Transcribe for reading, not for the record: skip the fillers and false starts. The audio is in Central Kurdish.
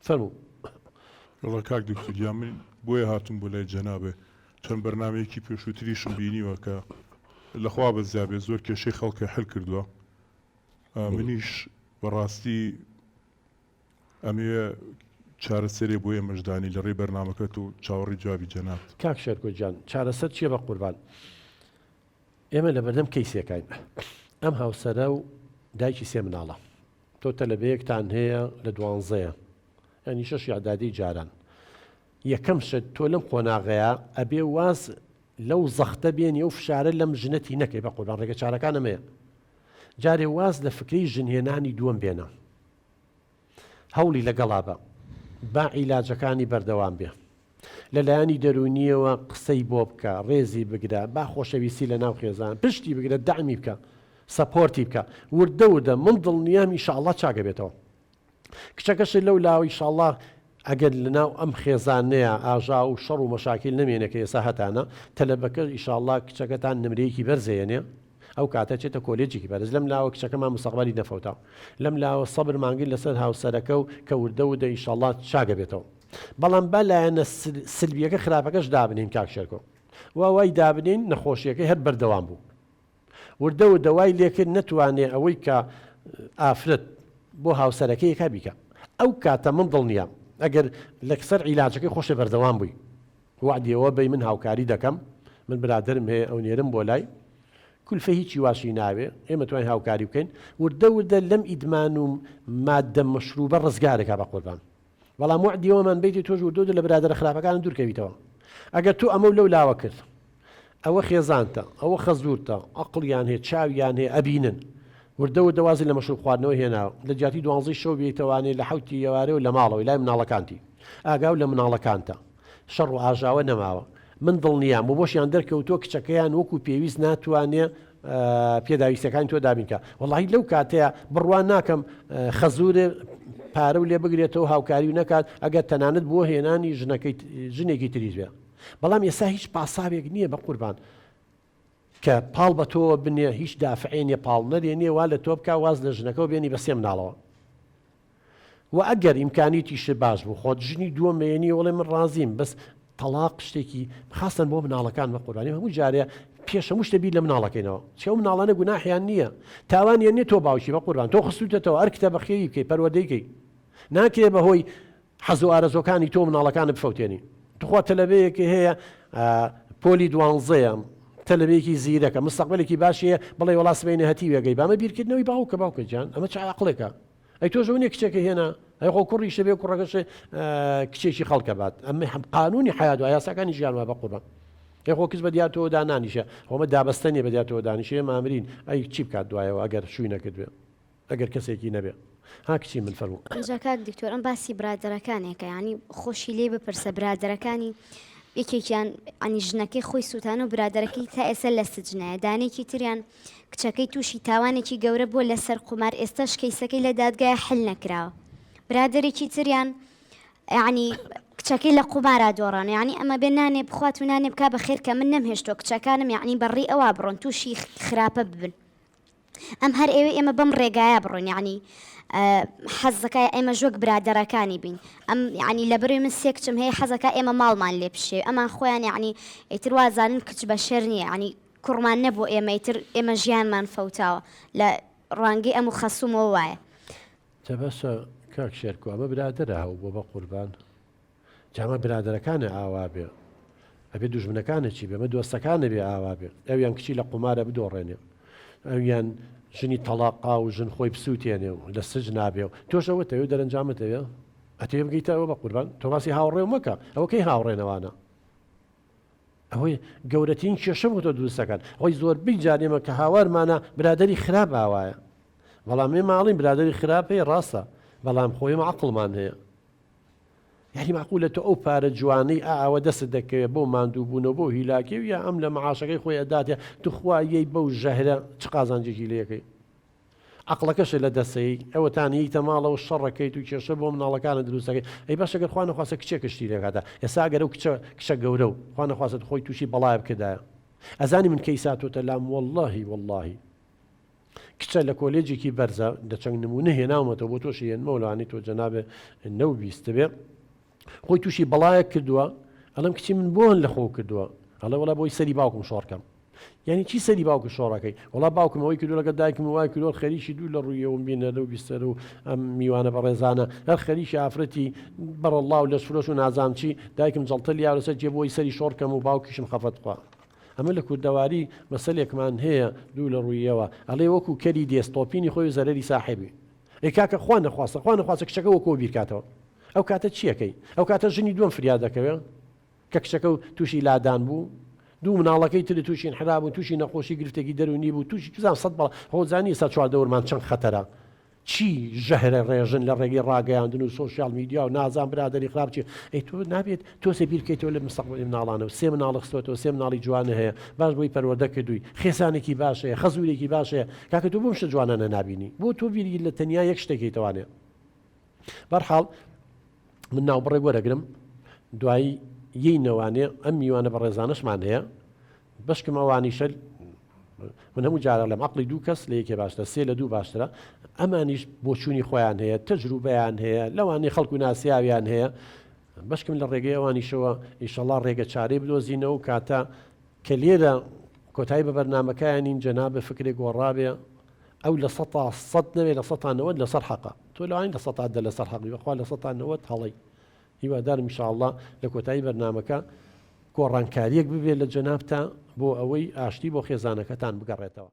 فەرموو. وەڵا کاک دکتۆر گیان من بۆیە هاتوم بۆ لای جەنابێ چەند بەرنامەیەکی پێشووتریشم بینیوە کە لەخوا بەزیابێ زۆر کێشەی خەڵکە حل کردووە منیش بەڕاستی ئەمەوێ چارەسەرێ بۆ ئێمەش دانی لە ڕێی بەرنامەکەت و چاوەڕێی جوابی جەنابت. کاک شێرکۆ گیان چارەسەر چیە بەقوربان ئێمە لەبەردەم کەیسێکاین ئەم هاوسەرە و دایکی سێ مناڵە تۆ تەلەبەیەکتان هەیە لە دوانزەیە یانی شەش ئیعدادی جاران یەکەم شت تۆ لەم قۆناغەیە ئەبێ واز لەو زەختە بێنی ئەو فشارە لەم ژنەتی نەکەی بە قوربان ڕێگە چارەکان ئەمەیە جارێ واز لە فکرەی ژنهێنانی دووەم بێنە هەوڵی لەگەڵا بە با عیلاجەکانی بەردەوام بێ لە لایەنی دەروونییەوە قسەی بۆ بکە، ڕێزی بگرە، با خۆشەویستی لە ناو خێزان، پشتی بگرە، دەعمی بکە، support ی بکە، وردە وردە من دڵنیام ئیشاڵڵا چاک ئەبێتەوە. کچەکەشت لەو لاوە ئیشاڵڵا ئەگەر لە ناو ئەم خێزانەیا ئاژاوە و شەڕ و مەشاکیل نەمێنێ کە ئێستا هەتانە، تەلەبەکە ئیشاڵڵا کچەکەتان نمرەیەکی بەرز ئەیەنێ، ئەو کاتە چێتە کۆلێجێکی بەرز لەم لاوە کچەکەمان مستەقبەلی نەفەوتا لەم لاوە سەبرمان گرت لەسەر هاوسەرەکە و کە وردە وردە ئیشەڵا چاکەبێتەوە بەڵام با لایەنە سلبیەکە خراپەکەش دابنین کاک شێرکۆ وا وای دابنین نەخۆشیەکەی هەر بەردەوام بوو وردە وردە وای لێکرد نەتوانێ ئەوەی کە ئافرەت بۆ هاوسەرەکەی یەکا بیکا ئەو کاتە من دڵنیام ئەگەر لەسەر عیلاجەکەی خۆشێ بەردەوام بووی وەعدی ئەوە بەی من هاوکاری دەکەم من برادەرم هەیە ئەو نێرم بۆ لای کولفە هیچی واشی ناوێ ئێمە توانین هاوکاری بکەین وردە وردە لەم ئیدمان و مادە مەشروبە ڕزگارێکا بە قوربان بەڵام وەعدی ئەوەمان بیتی تۆش وردە وردە لە برادەرە خراپەکان دوورکەویتەوە ئەگەر تۆ ئەمە و لەو لاوە کرد ئەوە خێزانتە ئەوە خەزورتە ئەقڵیان هەیە چاویان هەیە ئەبینن وردە وردە وازی لە مەشروب خواردنەوە هێناوە لە جیاتی دوانزەی شەو بێیتەوانێ لە حەوتی ئێوارێ و لە ماڵەوەی لای مناڵەکانتی ئاگاو لە مناڵەکانتە شەڕ و ئاژاوە نەماوە من دڵنیام و بۆشیان دەرکەوتووە کچەکەیان وەکو پێویست ناتوانێ پێداویستیەکانی تۆ دابین کا وەڵاهی لەو کاتەیە بڕوا ناکەم خەزورێ پارە و لێ بگرێتەوە هاوکاری و نەکات ئەگەر تەنانەت بۆ هێنانی ژنەکەی ژنێکی تریش بێ بەڵام ئێستا هیچ پاساوێک نییە بە قوربان کە پاڵ بە تۆوە بنێ هیچ دافعێ نیە پاڵنەرێ نیە وا لە تۆ بکا واز لە ژنەکەوە بێنی بە سێ مناڵەوە وە ئەگەر ئیمکانیتیشت باش بوو خۆت ژنی دووەم مەیەنی وەڵێ من ڕازیم بەس تەڵاق شتێکی خاستن بۆ مناڵەکان بە قوربانی هەموو جارێ پێش هەموو شتە بیر لە مناڵەکەینەوە چێ ئەو مناڵانە گوناحیان نییە تاوانیان نییە تۆ باوکی بە قوربان تۆ خستوتەتەوە ئەرکتە بەخێوی بکەی پەروەردەی کەی ناکرێ بەهۆی حەز و ئارەزوەکانی تۆ مناڵەکانت بفەوتێنی توخوا تەلەبەیەکی هەیە پۆلی دوانزەیە تەلەبەیەکی زیرەکە مستەقبلێکی باشی هەیە بڵێ وەڵا سبەینێ هەتیوێگەی بامە بیرکردنەوەی باوکە باوکە گیان ئەمە چ عەقڵێکە ئەی تۆش ئەو نیە کچێکە هێنا ئەی خۆ کوڕیشە بێ کوڕەکەش کچێکی خەڵکە بات ئەمە هەم قانونی حیات و یاساکانی ژیان وە بە قوربان ئەی خۆ کچ بە دیار تۆ دانانیشە خۆمە دابەستە نیە بە دیار تۆ دانیشێ مامرین ئەی چی بکات دوایەوە ئەگەر شووی نەکردوێ ئەگەر کەسێکی نەبێ ها کچی من فەرموو. ئینجا کاک دکتۆر ئەم باسی برادەرەکانێکە یانی خۆشی لێ بپرسە برادەرەکانی یەکێکیان ئەنی ژنەکەی خۆی سووتان و برادەرەکەی تا ئێستا لە سجنایە دانێکی تریان کچەکەی تووشی تاوانێکی گەورە بووە لەسەر قومار ئێستاش کەیسەکەی لە دادگای حل نەکراوە برادەرێکی تریان یعنی کچەکەی لە قومارا دۆڕان یعنی ئەمە بێ نانێ بخوات و نانێ بک بە خێر کە من نەمهێشتۆ کچەکانم یعنی بەڕی ئەوە بڕۆن تووشی خراپە ببن ئەم هەر ئێوێ ئێمە بەم ڕێگایە بڕۆین یعنی حەزەکە ئێمە وەک برادەرەکانی بین ئەم یعنی لە بەروی من سێ کچم هەیە حەزەکە ئێمە ماڵمان لێ پشێ ئەمان خۆیان یعنی ئیتر وازانن کچ بە شێر نییە یعنی کوڕمان نەبوو ئێمە ئیتر ئێمە ژیانمان فەوتاوە لە ڕوانگەی ئەم و خەسومەوە وایە. جا باشە کاک شێرکۆ ئەمە برادەرە هەو بۆ بەقوربان جا ئەمە برادەرەکانە ئاوا بێ ئەبێ دوژمنەکانە چی بێ ئەمە دۆستەکانە بێ ئاوا بێ ئەویان کچی لە قومارە بدۆڕێنێ ئەویان ژنی تەڵاقا و ژن خۆی بسووتێنێ و لە سج نابێ و تۆش ئەوە تەوێ و دەرەنجامت ئەوێ ئەتەوێ بگەیتە ئەوە بە قوربان تۆ باسی هاوڕێ و مەکە ئەوە کەی هاوڕێنەوانە ئەوەی گەورەترین کێشە بۆ تۆ دروست دەکات ئەوەی زۆربەی جار ئێمە کە هاوارمانە برادەری خراپ ئاوایە بەڵام ئێمە ئاڵین برادەری خراپ هەیە ڕاستە بەڵام خۆ ئێمە عەقڵمان هەیە یعنی معقولە تۆ ئەو پارە جوانەی ئاوە دەستت دەکەوێت بۆ ماندوو بوونەوە بۆ هیلاکی و یا ئەم لە معاشەکەی خۆی ئەداتێ توخوا یەی بەو ژەهرە چ قازانجێکی لەکەی عەقڵەکەشت لە دەسەی ئەوەتان یەیتە ماڵەوە شەڕەکەیت و کێشە بۆ مناڵەکانت دروست دەکەی ئەی باشە گەر خوا نەخواستە کچێکت شتی لێکاتە ئێستا ئەگەر ئەو کچە کچە گەورە و خوا نەخواستە خۆی تووشی بەڵایە بکردایە ئەزانی من کەی ساتۆتە لام وەڵڵاهی وەڵڵاهی. کچە لە کۆلێجێکی بەرزە لە چەند نمونە هێناومەتەوە بۆ تۆش هێنمەوە لەوانەیە تۆ جەنابێ نەوبیستبێ خۆی تووشی بەڵایەک کردووە ئەڵم کچی من بۆن لە خۆ کردووە ئەڵێ وڵا بۆی سەری باوکم شۆڕکەم یعنی چی سەری باوکە شۆڕەکەی وڵا باوکم ئەوەی کردو لەگە دایکم وای کردوە خەریکی دوو لە ڕوویەوەم بینە لەو بیستەر و ئەم میوانە بەڕێزانە هەر خەریکی ئافرەتی بەڕەڵا و لەشفرۆش و نازام چی دایکم جەڵتە لیا لەسەر جێ بۆی سەری شۆڕکەم و باوکیشم خەفەت بخوا ئەمە لە کوردەواری مەسەلێکمان هەیە دوو لە ڕوویەوە ئەڵێ وەکو کەری دێست تۆپینی خۆی و زەرەری ساحێبی ئەی کاکە خوا نەخواستە خوا نەخواستە کچەکە وەکۆ بیرکاتەوە ئەو کاتە چیەکەی ئەو کاتە ژنی دووەم فریا دەکەوێ کە کچەکە و تووشی لادان بوو دوو مناڵەکەی تر تووشی انحراف بوو تووشی نەخۆشی گرفتێکی دەروونی بوو تووشی بزان سەد بەڵا خۆ زانی ئێستا چواردەورمان چەند خەتەرە چی ژەهرە ڕێژن لە ڕێگەی ڕاگەیاندن و سۆشیال میدیا و نازان برادەری خراپ چی ئەی تۆ نابێت تۆزێ بیر بکەیتەوە لە مستەقبەلی مناڵانە و سێ مناڵ خستوەتەوە سێ مناڵی جوانە هەیە باش بۆی پەروەردە کردووی خێزانێکی باش هەیە خەزورێکی باش هەیە کاکە تۆ بۆم شتە جوانانە نابینی بۆ تۆ بیری لە تەنیا یەک شتێکیتەوانێ بەرحاڵ من ناوبڕێک وەرەگرم دوایی یەی نەوانێ ئەم میوانە بەڕێزانەشمان هەیە بەشکم ئەوانیشە من هەموو جارە لەم عقلی دوو کەس لە یەکێ باشترە سێ لە دوو باشترە ئەمانیش بۆچوونی خۆیان هەیە تەجروبەیان هەیە لەوانەیە خەڵکو ناسیاویان هەیە بەشکم لە ڕێگەی ئەوانیشەوە ئیشەڵا ڕێگە چارەی بدۆزینەوە و کاتە کە لێرە کۆتایی بە بەرنمەکەیانین جەنابە فکرێک گۆڕابێ ئەو لە سەتا سەد نەوێ لە سەتا نەوەد لەسەر حەقە تۆ لەوانی لە سەتا دە لەسەر حەقی بەخوا لە سەتا نەوەد هەڵەی هیوادارم ان شاء اللە لە کۆتایی بەرنامەکە گۆڕانکاریەک ببێت لە جەنابتا بۆ ئەوەی ئاشتی بۆ خێزانەکەتان بگەڕێتەوە.